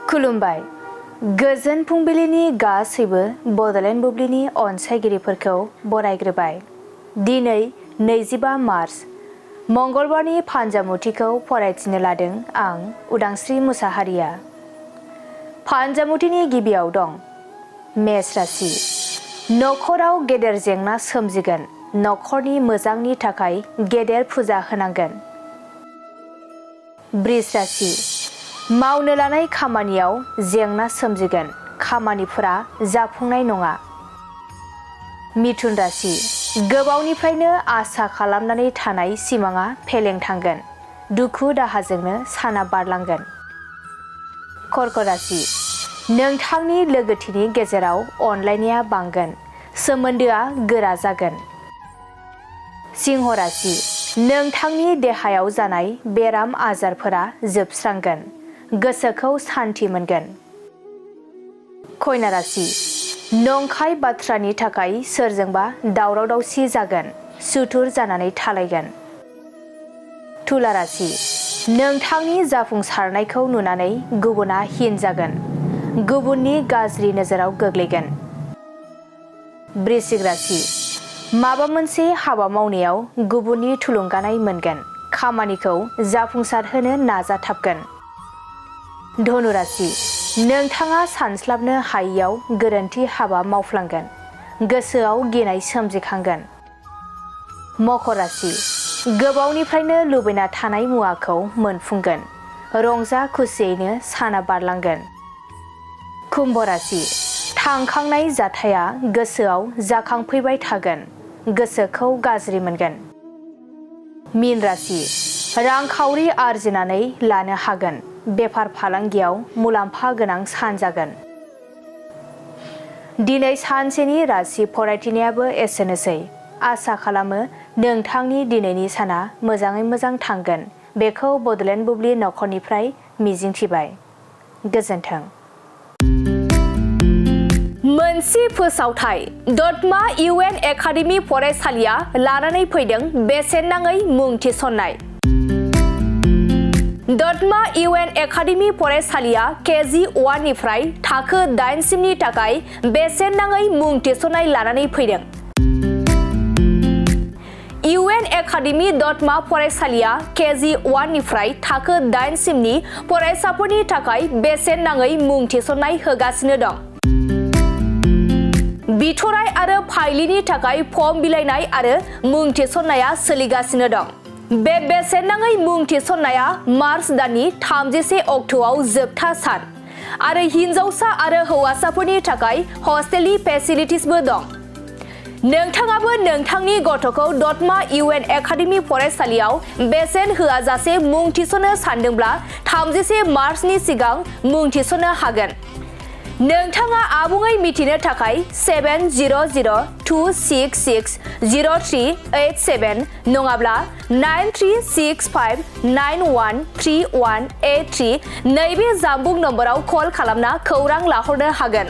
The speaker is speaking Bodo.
खुलुमबाय गोजोन फुंबिलिनि गासैबो बड'लेण्ड बुब्लिनि अनसायगिरिफोरखौ बरायग्रोबाय। दिनै 25 मार्च मंगलबारनि फान्जामुथिखौ फरायथिनो लादों आं उदांस्रि मुसाहारिया। फान्जामुथिनि गिबियाव दं मेष राशि। नखराव गेदेर जेंना सोमजिगोन। नखरनि मोजांनि थाखाय गेदेर फुजा होनांगोन। वृष राशि। मावनो लानाय खामानियाव जेंना सोमजिगोन। खामानिफोरा जाफुंनाय नङा। मिथुन राशि। गोबावनिफ्रायनो आसा खालामनानै थानाय सिमाङा फेलें थांगोन। दुखु दाहाजोंनो साना बारलांगोन। कर्क राशि। नोंथांनि लोगोथिनि गेजेराव अनलायनाया बांगोन। सोमोन्दोआ गोरा जागोन। सिंह राशि। नोंथांनि देहायाव जानाय बेराम आजारफोरा जोबस्रांगोन। गोसोखौ सान्थि मोनगोन। कन्या राशि। नंखाय बाथ्रानि थाखाय सोरजोंबा दावराव दावसि जागोन। सुथुर जानानै थालायगोन। तुला राशि। नोंथांनि जाफुंसारनायखौ नुनानै गुबुना हिन जागोन। गुबुननि गाज्रि नोजोराव गोग्लैगोन। वृश्चिक राशि। माबा मोनसे हाबा मावनायाव गुबुननि थुलुंगानाय मोनगोन। खामानिखौ जाफुंसारहोनो नाजाथाबगोन। धनु राशि। नोंथाङा सानस्लाबनो हायैयाव गोरोन्थि हाबा मावफ्लांगोन। गोसोआव गिनाय सोमजिखांगोन। मकर राशि। गोबावनिफ्रायनो लुबैना थानाय मुवाखौ मोनफुंगोन। रंजा खुसियैनो साना बारलांगोन। कुम्भ राशि। थांखांनाय जाथाया गोसोआव जाखांफैबाय थागोन। गोसोखौ गाज्रि मोनगोन। मीन राशि। रांखावरि आरजिनानै लानो हागोन। बेफार फालांगियाव मुलाम्फा गोनां सान जागोन। दिनै सानसेनि राशि फरायथिनायाबो एसेनोसै। आसा खालामो नोंथांनि दिनैनि साना मोजाङै मोजां थांगोन। बेखौ बड'लेण्ड बुब्लि नखरनिफ्राय मिजिंथिबाय। गोजोन्थों। मोनसे फोसावथाय दतमा UN एकाडेमि फरायसालिया लानानै फैदों बेसेन नाङै मुं थिसननाय। दतमा UN एकाडेमि फरायसालिया KG 1 निफ्राय थाखो 8 सिमनि थाखाय बेसेन नाङै मुं थिसननाय लानानै फैदों। UN एकाडेमि दतमा फरायसालिया KG 1 निफ्राय थाखो 8 सिमनि फरायसाफोरनि थाखाय बेसेन नाङै मुं थिसननाय होगासिनो दं। बिथराय आरो फाइलिनि थाखाय फर्म बिलाइनाय आरो मुं थिसननाया सोलिगासिनो दं। बे बेसेन नाङै मुं थिसननाया मार्च दाननि 30 अक्ट'आव जोबथा सान आरो हिनजावसा आरो हौवासाफोरनि थाखाय हस्टेलनि फेसिलिटिसबो दं। नोंथाङाबो नोंथांनि गथ'खौ दतमा UN एकाडेमि फरायसालियाव बेसेन होआजासे मुं थिसननो सानदोंब्ला 30 मार्चनि सिगां मुं थिसननो हागोन। नोंथाङा आबुङै मिथिनो थाखाय 700266038 नङाब्ला 9365913183 नैबे जानबुं नम्बराव कल खालामना खौरां लाहरनो हागोन।